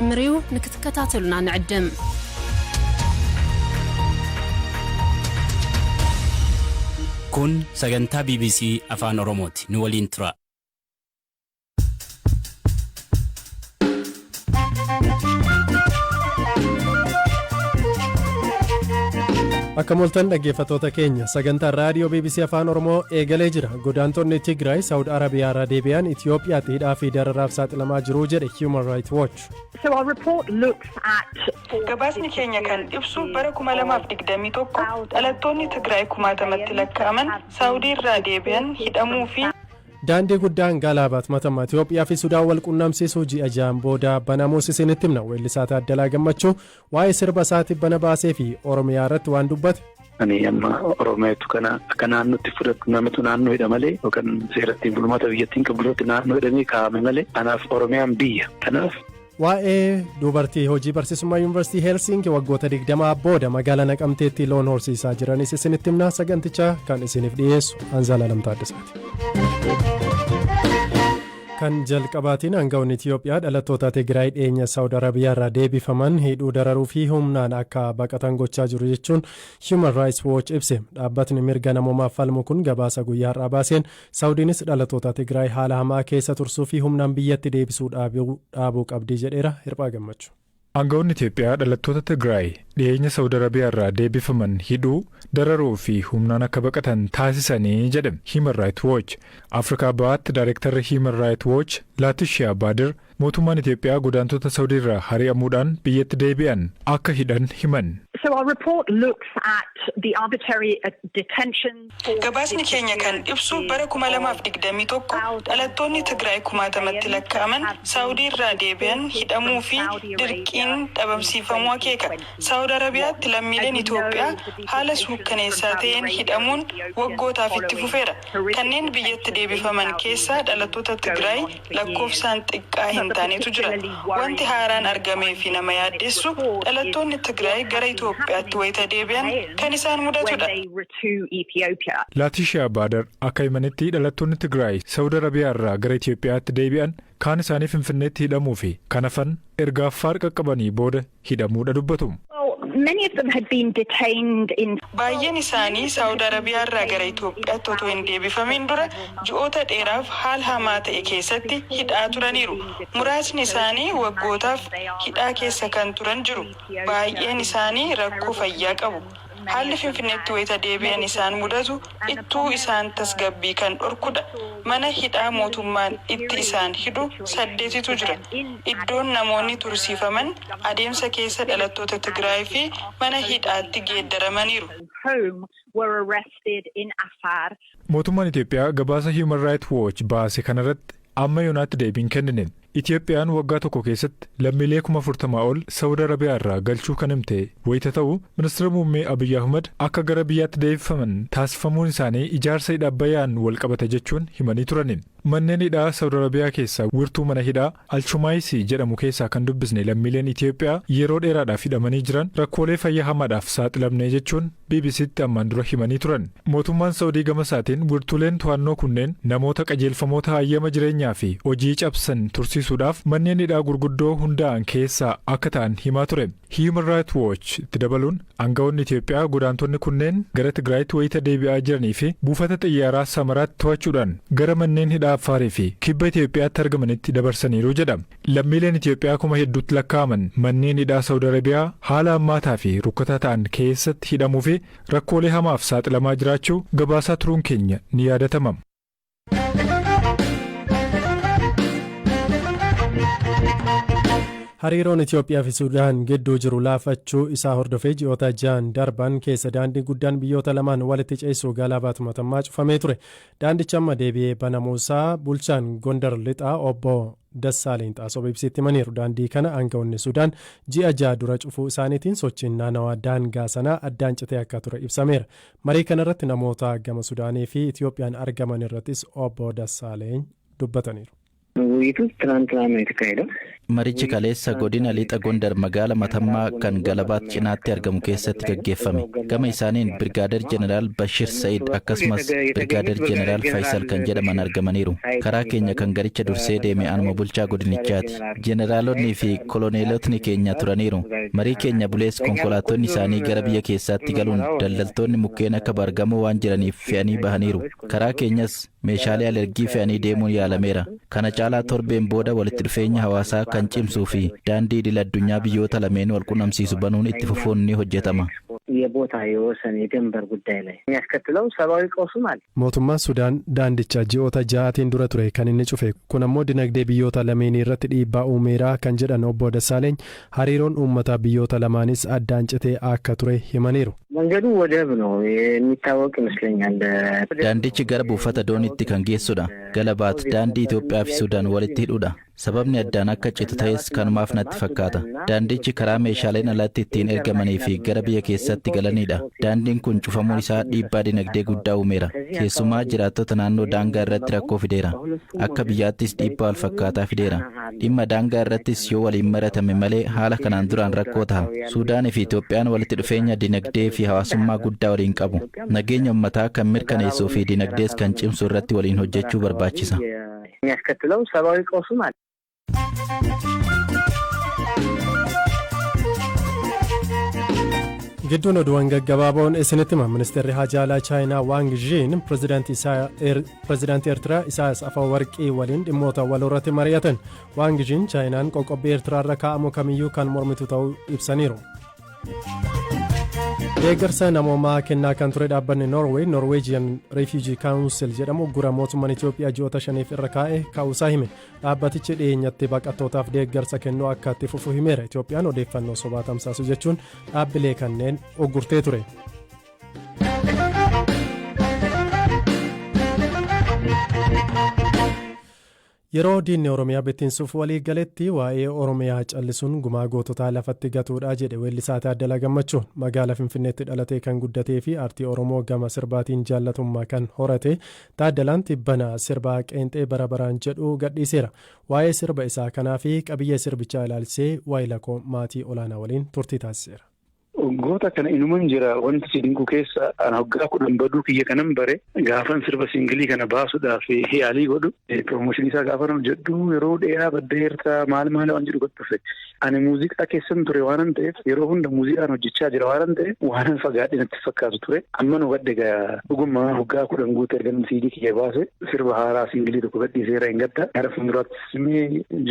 ክጅምር እዩ። ንክትከታተሉና ንዕድም። Kun sagantaa BBC Afaan Oromooti. Nu waliin tura. Akka mooltan dhaggeeffattoota keenya, sagantaan raadiyoo BBC Afaan Oromoo eegalee jira. Godaantonni Tigraay Saawud Arabiyaa irraa deebi'an Itiyoophiyaatti hidhaa fi dararaaf saaxilamaa jiru jedhe Human Rights Watch. So our report looks at Gabaasni keenya kan ibsu bara 2021 dhalattoonni Tigraay kumaatamatti lakkaa'aman Saawudii irraa deebi'an hidhamuu fi Daandii guddaan Galaabaat Matamaa Itiyoophiyaa fi Sudaan wal qunnamsiisuu ji'a 6n booda banamuus isinitti himna. Weellisaa Taaddalaa Gammachuu waa'ee sirba isaatiif bana baasee fi Oromiyaa irratti waan dubbate. Ani amma Oromiyaatu kana akka naannootti fudhatu namatu naannoo hidha malee yookaan seera ittiin bulmaata biyyattiin qabdu irratti naannoo hidhamee kaa'ame malee anaaf Oromiyaan biyya. Kanaaf. Waa'ee dubartii hojii barsiisummaa Yuunivarsiitii Heelsinki waggoota 20 booda magaalaa Naqamteetti loon horsiisaa jiranis isinitti himna. Saganticha kan isiniif dhiyeessu Anzaalaalam Taaddasaati. Kan jalqabaatiin, aangawoonni Itiyoophiyaa dhalattoota Tigraay dhiyeenya Saawud Arabiyaa irraa deebifaman hidhuu, dararuu fi humnaan akka baqatan gochaa jiru jechuun Human Rights Watch ibse. Dhaabbatni mirga namoomaaf falmu kun gabaasa guyyaa har'aa baaseen, Saawudiinis dhalattoota Tigraay haala hamaa keessa tursuu fi humnaan biyyatti deebisuu dhaabuu qabdi jedheera. Hirphaa Gammachuu. Aangawoonni Itiyoophiyaa dhalattoota Tigraay dhiyeenya Saawud Arabiyaa irraa deebifaman hidhuu, dararuu fi humnaan akka baqatan taasisanii jedhe Human Rights Watch. Afrikaa Bahaatti Daayirektarri Human Rights Watch Laatishiyaa Baadir mootummaan Itiyoophiyaa godaantota Saawudii irraa hari'amuudhaan biyyatti deebi'an akka hidhan himan. So our report looks at the arbitrary detention. Gabaasni keenya kan ibsu bara 2021 dhalattoonni Tigraay kumaatamatti lakkaa'aman Saawudii irraa deebi'an hidhamuu fi dirqiin dhabamsiifamuu akeeka. Saawud Arabiyaatti lammiileen Itoophiyaa haala suukkaneessaa ta'een hidhamuun waggootaaf itti fufeera. Kanneen biyyatti deebifaman keessaa dhalattoota Tigraay lakkoofsaan xiqqaa hin taanetu jira. Wanti haaraan argamee fi nama yaaddessu dhalattoonni Tigraay gara Itoophiyaatti wayita deebi'an kan isaan mudatudha. Laatishiyaa Baadar akka himanitti, dhalattoonni Tigraay Saawud Arabiyaa irraa gara Itoophiyaatti deebi'an kaan isaanii Finfinneetti hidhamuu fi kan hafan erga Affaar qaqqabanii booda hidhamuudha dubbatu. Baay'een isaanii Saawud Arabiyaa irraa gara Itoophiyaatti otoo hin deebifamin dura ji'oota dheeraaf haala hamaa ta'e keessatti hidhaa turaniiru. Muraasni isaanii waggootaaf hidhaa keessa kan turan jiru. Baay'een isaanii rakkoo fayyaa qabu. Haalli Finfinneetti wayita deebi'an isaan mudatu ittuu isaan tasgabbii kan dhorkudha. Mana hidhaa mootummaan itti isaan hidhu saddeetitu jira. Iddoon namoonni tursiifaman adeemsa keessa dhalattoota Tigraay fi mana hidhaatti geeddaramaniiru. Mootummaan Itiyoophiyaa gabaasa Human Rights Watch baase kanarratti amma yoonaatti deebiin kennine. Itiyoophiyaan waggaa tokko keessatti lammiilee 40,000 ol Saawud Arabiyaa irraa galchuu kan himte wayita ta'u, ministeera muummee Abiyyi Ahmad akka gara biyyaatti deebifaman taasifamuun isaanii ijaarsa hidha Abbayyaan wal qabate jechuun himanii turani. Manneen hidhaa Saawud Arabiyaa keessaa wiirtuu mana hidhaa Alchumaayisii jedhamu keessaa kan dubbisne lammiileen Itiyoophiyaa yeroo dheeraadhaaf hidhamanii jiran rakkoolee fayyaa hamaadhaaf saaxilamne jechuun BBCtti ammaan dura himanii turan. Mootummaan Saawudii gama isaatiin wiirtuuleen to'annoo kunneen namoota qajeelfamoota hayyama jireenyaa fi hojii cabsan tursiisuudhaaf manneen hidhaa gurguddoo hundaa'an keessaa akka ta'an himaa ture. Human Rights Watch itti dabaluun aangawoonni Itiyoophiyaa godaantonni kunneen gara Tigraayitti wayita deebi'aa jiranii fi buufata xiyyaaraa Samaraatti to'achuudhaan gara manneen hidhaa Affaarii fi kibba Itiyoophiyaatti argamanitti dabarsaniiru jedha. Lammiileen Itiyoophiyaa kuma hedduutti lakkaa'aman manneen hidhaa Saawud Arabiyaa haala hammaataa fi rukkataa ta'an keessatti hidhamuu fi rakkoolee hamaaf saaxilamaa jiraachuu gabaasaa turuun keenya ni yaadatama. Hariiroon Itiyoophiyaa fi Sudaan gidduu jiru laafachuu isaa hordofee ji'oota 6n darban keessa daandii guddaan biyyoota lamaan walitti ceessu Galaabaat Matammaa cufamee ture. Daandichi amma deebi'ee banamuusaa bulchaan Gondar Lixaa obbo Dassaaleny Xaasoo BBCtti himaniiru. Daandii kana aangawoonni Sudaan ji'a 6 dura cufuu isaaniitiin sochiin naanawaa daangaa sanaa addaan citee akka ture ibsameera. Marii kanarratti namoota gama Sudaanii fi Itiyoophiyaan argaman irrattis obbo Dassaaleny dubbataniiru. ውይይቱ ትናንትና ነው የተካሄደው። Marichi kaleessa godina Lixa Gondar magaala Matammaa kan Galabaat cinaatti argamu keessatti gaggeeffame. Gama isaaniin Birgaader Jeneraal Bashir Sa'id akkasumas Birgaader Jeneraal Faisal kan jedhaman argamaniiru. Karaa keenya kan garicha dursee deeme anuma bulchaa godinichaati. Jeneraalonni fi koloneelotni keenya turaniiru. Marii keenya bulees konkolaattonni isaanii gara biyya keessaatti galuun daldaltoonni mukkeen akka baargamoo waan jiraniif fe'anii bahaniiru. Karaa keenyas meeshaalee alergii fe'anii deemuun yaalameera. Kana caalaa torbeen booda walitti dhufeenya hawaasaa kan cimsuu fi daandii idil addunyaa biyyoota lameen wal qunnamsiisu banuun itti fufuun ni hojjetama. የቦታ የወሰን የድንበር ጉዳይ ላይ የሚያስከትለው ሰብአዊ ቀውስም አለ። Mootummaan Sudaan daandicha ji'oota 6tiin dura ture kan inni cufe. Kun ammoo dinagdee biyyoota lameenii irratti dhiibbaa uumeeraa kan jedhan obbo Dassaaleny, hariiroon uummataa biyyoota lamaanis addaan citee akka ture himaniiru. መንገዱ ወደብ ነው የሚታወቅ ይመስለኛል። Daandichi gara buufata dooniitti kan geessudha. Galabaat daandii Itoophiyaa fi Sudaan walitti hidhudha. Sababni addaan akka citu ta'es kanumaaf natti fakkaata. Daandichi karaa meeshaaleen alatti ittiin ergamanii fi gara biyya keessatti galanidha. Daandiin kun cufamuun isaa dhiibbaa dinagdee guddaa uumeera. Keessumaa jiraattota naannoo daangaa irratti rakkoo fideera. Akka biyyaattis dhiibbaa wal fakkaataa fideera. Dhimma daangaa irrattis yoo waliin maratame malee haala kanaan duraan rakkoo ta'a. Suudaanii fi Itoophiyaan walitti dhufeenya dinagdee fi hawaasummaa guddaa waliin qabu. Nageenya uummataa kan mirkaneessuu fi dinagdees kan cimsu irratti waliin hojjechuu barbaachisa. የሚያስከትለው ሰብአዊ ቀውስም አለ። Gidduun oduuwwan gaggabaaboon isinitti hima. Ministeerri haajaa alaa Chaayinaa Waang Zhiin pirezidaantii Eertiraa Isaayyaas Afawarqii waliin dhimmoota wal irratti mari'atan. Waang Zhiin Chaayinaan qoqqobbii Eertiraarra kaa'amu kamiyyuu kan mormitu ta'uu ibsaniiru. Deeggarsa namoomaa kennaa kan ture dhaabbanni Noorweey Norwegian Refugee Council jedhamu gura mootummaan Itoophiyaa ji'oota 5f irra kaa'e ka'uusaa hime. Dhaabbatichi dhiyeenyatti baqattootaaf deeggarsa kennuu akka itti fufu himeera. Itoophiyaan odeeffannoo sobaa tamsaasu jechuun dhaabbilee kanneen uggurtee ture. Yeroo diinni Oromiyaa bittinsuuf walii galetti waa'ee Oromiyaa callisuun gumaa goototaa lafatti gatuudha jedhe weellisaa Taaddalaa Gammachuun. Magaalaa Finfinneetti dhalatee kan guddatee fi aartii Oromoo gama sirbaatiin jaallatummaa kan horate Taaddalaan tibbana sirbaa "Qeenxee bara baraan" jedhu gadhiiseera. Waa'ee sirba isaa kanaa fi qabiyyee sirbichaa ilaalchisee waayilakoo maatii olaanaa waliin turtii taasiseera. Waggoota kana inuman jira. Wanti si dinqu keessa ana waggaa 10 baduu kiyya kanan bare gaafan sirba single kana baasuudhaaf yaalii godhu, promotion isaa gaafa hojjedhu, yeroo dheeraa baddeerta maal maal waan jedhu dhufe. Ani muuziqaa keessan ture waanan ta'eef, yeroo hunda muuziqaan hojjechaa jira waanan ta'eef, waanan fagaadhe natti fakkaatu ture. Amma nu gadde gaa dhuguma waggaa 10 guute ergan CD kiyya baase. Sirba haaraa single tokko gadhiiseera hin gadda. Gara fuulduraattis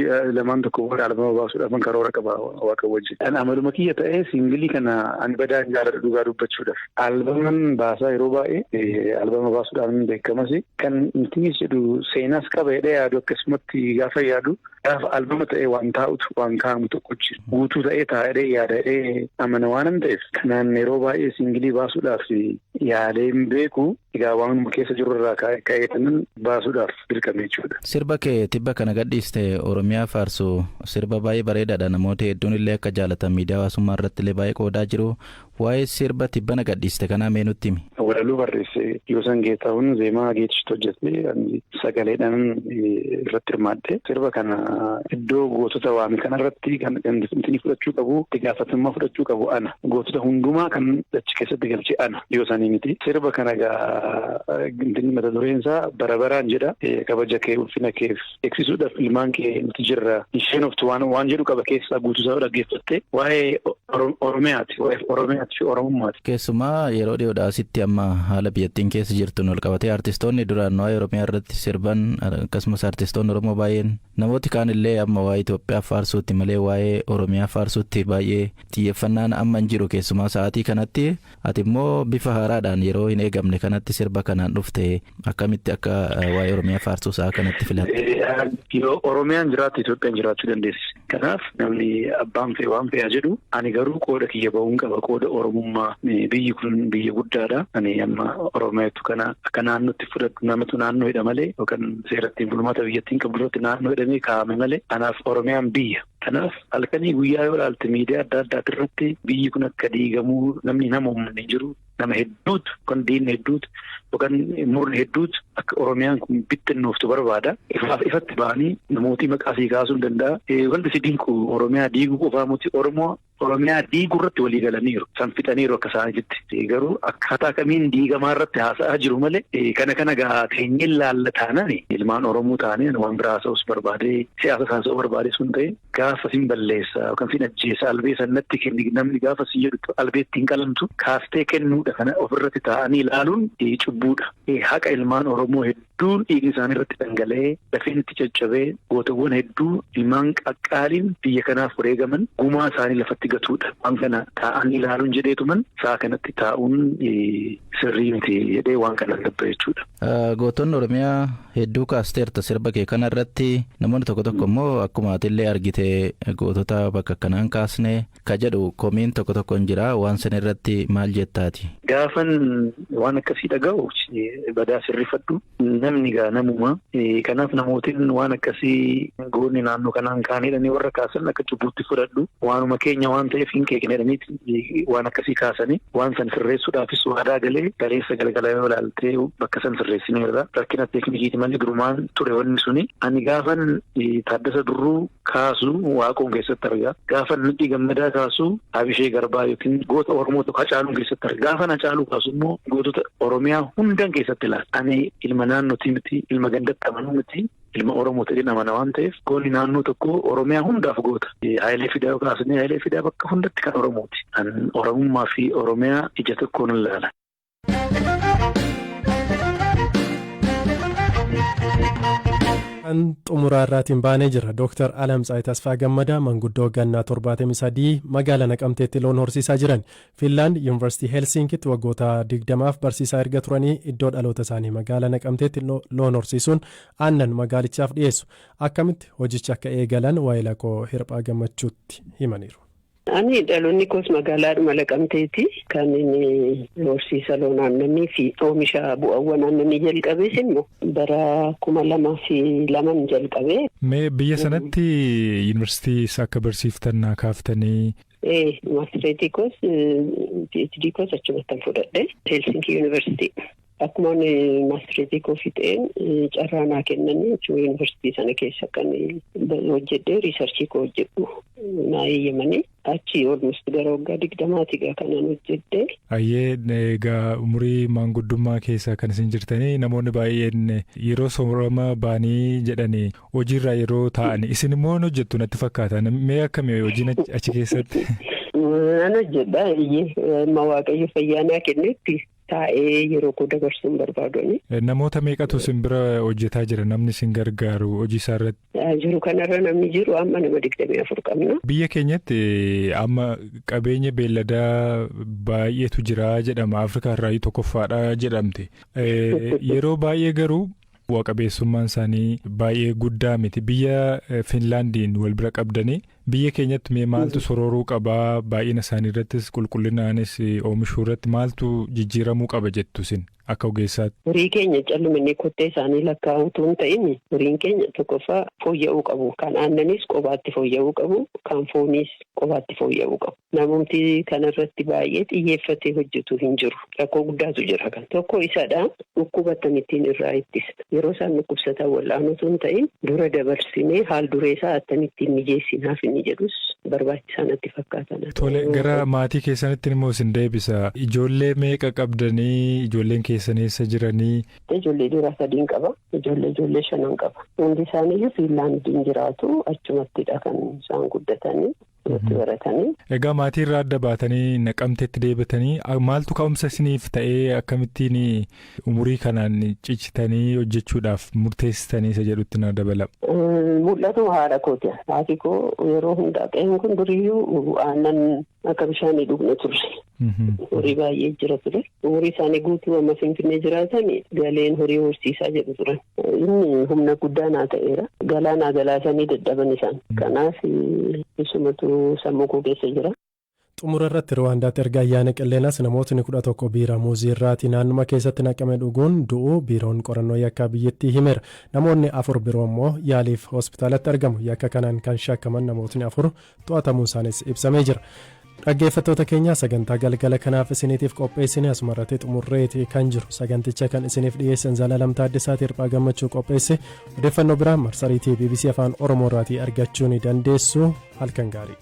ji'a lamaan tokko booda albama baasuudhaaf karoora qaba Waaqa wajjin. Amaluma kiyya ta'ee single kana ani badaa hin jaaladhu dhugaa dubbachuudhaaf. Albaman baasaa, yeroo baay'ee albama baasuudhaan beekamas. Kan intinis jedhu seenaas qaba jedhee yaadu, akkasumatti gaafa yaadu, gaafa albama ta'ee waan taa'utu waan kaa'amu tokko jira. Guutuu ta'ee taa'ee yaada jedhee amana waanan ta'eef, kanaan yeroo baay'ee single baasuudhaaf yaalee hin beeku. Egaa waanuma keessa jiru irraa ka'ee baasuudhaaf dirqame jechuudha. Sirba kee tibba kana gadhiiste Oromiyaa faarsu, sirba baay'ee bareedaadha. Namoota hedduun illee akka jaalatan miidiyaa hawaasummaa irratti illee baay'ee qoodaa jiru. Waa'ee sirba tibbana gadhiiste kanaa mee nutti himi. Walaloo barreesse Yoosan Geetahuun, zeemaa Geetishitu hojjete, sagaleedhaan irratti hirmaadhe. Sirba kana iddoo gootota waame kanarratti kan inni fudhachuu qabu, itti gaafatamummaa fudhachuu qabu ana. Gootota hundumaa kan achi keessatti galche ana, Yoosanii miti. Sirba kana gaa inni mata dureen isaa "Bara baraan" jedha. Kabaja kee, ulfina keef eegsisuudhaaf ilmaan kee nuti jirra. Isheen oftu waan jedhu qaba keessaa. Guutuu isaa dhaggeeffatte waa'ee Oromiyaati. Waa'ee Oromiyaati fi Oromummaati. Keessumaa yeroo dhiyoodhaa asitti amma haala biyyattiin keessa jirtuun wal qabatee artistoonni duraan waa'ee Oromiyaa irratti sirban, akkasumas artistoonni Oromoo baay'een, namooti kaan illee amma waa'ee Itoophiyaa faarsuutti malee waa'ee Oromiyaa faarsuutti baay'ee xiyyeeffannaan amma hin jiru. Keessumaa sa'aatii kanatti ati immoo bifa haaraadhaan yeroo hin eegamne kanatti sirba kanaan dhufte. Akkamitti akka waa'ee Oromiyaa faarsuu sa'a kanatti filatte? Yoo Oromiyaan jiraatte, Itoophiyaan jiraachuu dandeessi. Kanaaf namni abbaan fe'e waan fe'aa jedhu ani Ani garuu qooda kiyya ba'uun qaba, qooda Oromummaa. Biyyi kun biyya guddaadha. Ani amma Oromiyaatu kana akka naannootti fudhadhu, namatu naannoo hidha malee yookaan seera ittiin bulmaata biyyattiin qabdu irratti naannoo hidhamee kaa'ame malee, anaaf Oromiyaan biyya. Kanaaf halkanii guyyaa yoo ilaalte, miidiyaa adda addaati irratti biyyi kun akka diigamuu namni nama uummanni hin jiru. Nama hedduutu yookaan diinni hedduutu yookaan murni hedduutu akka Oromiyaan kun bittinnooftu barbaada. Ifaaf ifatti ba'anii namootii maqaa sii kaasuu hin danda'a. Wanti si dinqu, Oromiyaa diiguu qofaa miti, Oromoo Oromiyaa diiguu irratti walii galaniiru. San fixaniiru akka isaaniitti. Garuu akkaataa kamiin diigamaa irratti haasa'aa jiru malee, kana gaa teenyeen laalla taanaan, ilmaan Oromoo taanee waan biraa haasa'us barbaadee, siyaasa haasa'uu barbaadee sun ta'e, gaafa sin balleessa yookaan sin ajjeesa, albee sannatti kenni namni gaafa si jedhu, albeetti hin qalamtu kaaftee kennuudha. Kana ofirratti taa'anii ilaaluun cubbuudha. Haqa ilmaan Oromoo hedduun dhiigni isaanii irratti dhangala'ee, lafeen itti caccabee, gootawwan hedduu, ilmaan qaqqaaliin biyya kanaaf wareegaman gumaa isaanii lafatti gatuudha. Waan kana taa'anii ilaaluun jedheetuman sa'a kanatti taa'uun sirrii miti jedhee waan kana dabba jechuudha. Gootonni Oromiyaa hedduu kaasteerta sirba kee kana irratti. Namoonni tokko tokko immoo akkuma atillee argite gootota bakka kanaan kaasne ka jedhu komiin tokko tokko hin jira. Waan sana irratti maal jettaati? Gaafan waan akkasii dhaga'u badaa sirrifadhu, namni gaa namuma. Kanaaf namootiin waan akkasii goonni naannoo kanaan kaanidhanii warra kaasan akka cubbuutti fudhadhu. Waanuma keenya waan ta'eef hin qeeqne waan akkasii kaasanii. Waan san sirreessuudhaafis waadaa galee galeessa galgala yoo ilaaltee bakka san sirreessineerra. Rakkina teeknikiiti malee durumaan ture wanni suni. Ani gaafan Taaddasa Birruu kaasu Waaqoon keessatti argaa. Gaafan Nadhii Gammadaa kaasu Abishee Garbaa yookiin goota Oromoo tokko Hacaaluun keessatti argaa. Gaafan Hacaaluu kaasu immoo gootota Oromiyaa hundan keessatti ilaala. Ani ilma naannootii miti, ilma gandatti amanuu miti, ilma Oromoo ta'een amana. Waan ta'eef goonni naannoo tokko Oromiyaa hundaaf goota. Hayilee Fidaa yoo kaasne, Hayilee Fidaa bakka hundatti kan Oromooti. An Oromummaa fi Oromiyaa ija tokkoon ilaala. Kan xumuraa irraatiin baanee jira. Dooktar Alamtsaay Tasfaa Gammadaa, manguddoo gannaa 73, magaalaa Naqamteetti loon horsiisaa jiran. Finlaand Yuunivarsiitii Helsinkitti waggoota 20f barsiisaa erga turanii iddoo dhaloota isaanii magaalaa Naqamteetti loon horsiisuun aannan magaalichaaf dhiyeessu. Akkamitti hojicha akka eegalan waa'ee koo Hirphaa Gammachuutti himaniiru. Ani dhaloonni koos magaalaadhuma Naqamteeti. Kan inni horsiisa loon aannanii fi oomisha bu'aawwan aannanii jalqabees immoo bara 2002n jalqabee. Mee biyya sanatti yuunivarsiitii akka barsiiftan naa kaaftanii. Ee, maastireetii koos PhD koos achumattan fudhadhe, Helsinki Yuunivarsiitii. Akkuma maastireetii koo fixeen carraa naa kennanii achuma yuunivarsiitii sana keessa kan hojjedhee research koo hojjedhu naa eeyyamanii, achi almost gara waggaa 20ti egaa kanan hojjedhe. Ayyee, egaa umurii maanguddummaa keessa kan isin jirtanii, namoonni baay'een yeroo soorama baanii jedhanii hojiirraa yeroo taa'an, isin immoo hojjettu natti fakkaata. Mee akkamii hojiin achi keessatti? Nan hojjedha, eeyyee, amma Waaqayyo fayyaa naa kennetti taa'ee yeroo koo dabarsuu hin barbaadu. Namoota meeqatu isin bira hojjetaa jira, namni isin gargaaru hojii isaa irratti? Jiru kanarra namni jiru amma nama 24 qabna. Biyya keenyatti amma qabeenya beelladaa baay'eetu jira jedhama. Afrikaa irraa tokkoffaadha jedhamte. Yeroo baay'ee garuu bu'a qabeessummaan isaanii baay'ee guddaa miti. Biyya Finlaandiin wal bira qabdanii, biyya keenyatti mee maaltu sorooruu qabaa? Baay'ina isaanii irrattis, qulqullinaanis oomishuu irratti maaltu jijjiiramuu qaba jettu isin akka ogeessaatti? Horii keenya callumanii kottee isaanii lakkaa'uutu hin ta'in, horiin keenya tokkoffaa fooyya'uu qabu. Kan aannanis qobaatti fooyya'uu qabu. Kan fooniis qobaatti fooyya'uu qabu. Namumti kanarratti baay'ee xiyyeeffatee hojjetu hin jiru. Rakkoo guddaatu jira kan. Tokko isadha. Dhukkuba akkamittiin irraa ittisa? Yeroo isaan dhukkubsatan wal'aanuutu hin ta'in, dura dabarsinee haal duree isaa akkamittiin mijeessinaaf inni jedhus barbaachisaa natti fakkaatan. Tole, gara maatii keessanitti immoo isin deebisa. Ijoollee meeqa qabdanii? Ijoolleen keessan eessa jiranii? Ijoollee dhiiraa sadiin qaba. Ijoollee shanan qaba. Hundi isaaniiyyuu Fiinlaandiin jiraatu. Achumattidha kan isaan guddatanii. Achumatti baratanii. Egaa maatii irraa adda baatanii Naqamteetti deebitanii, maaltu ka'umsa isiniif ta'ee, akkamittiin umurii kanaan cichitanii hojjechuudhaaf murteessitanii isa jedhutti na dabala. Mul'atuma haadha kooti. Haati koo yeroo hundaa, qe'een kun duriyyuu aannan akka bishaanii dhugna turre. Horii baay'ee jira ture. Umurii isaanii guutuu amma Finfinnee jiraatan galeen horii horsiisaa jedhu turan. Inni humna guddaa naa ta'eera. Galaanaa galaasanii dadhaban isaan. Kanaaf isumatu sammuu koo keessa jira. Xumura irratti, Ruwaandaatti erga ayyaana qilleenas namootni 11 biiraa muuzii irraatii naannuma keessatti naqame dhuguun du'uu biiroon qorannoo yakkaa biyyattii himeera. Namoonni afur biroo immoo yaaliif hospitaalatti argamu. Yakka kanaan kan shakkaman namootni afur to'atamuun isaanis ibsamee jira. Dhaggeeffattoota keenya, sagantaa galgala kanaaf isiniitiif qopheessine asuma irratti xumurreeti kan jiru. Saganticha kan isiniif dhiyeessan Zalaalam Taaddasaati, Hirphaa Gammachuu qopheesse. Odeeffannoo biraa marsariitii BBC Afaan Oromoo irraatii argachuu ni dandeessu. Halkan gaarii.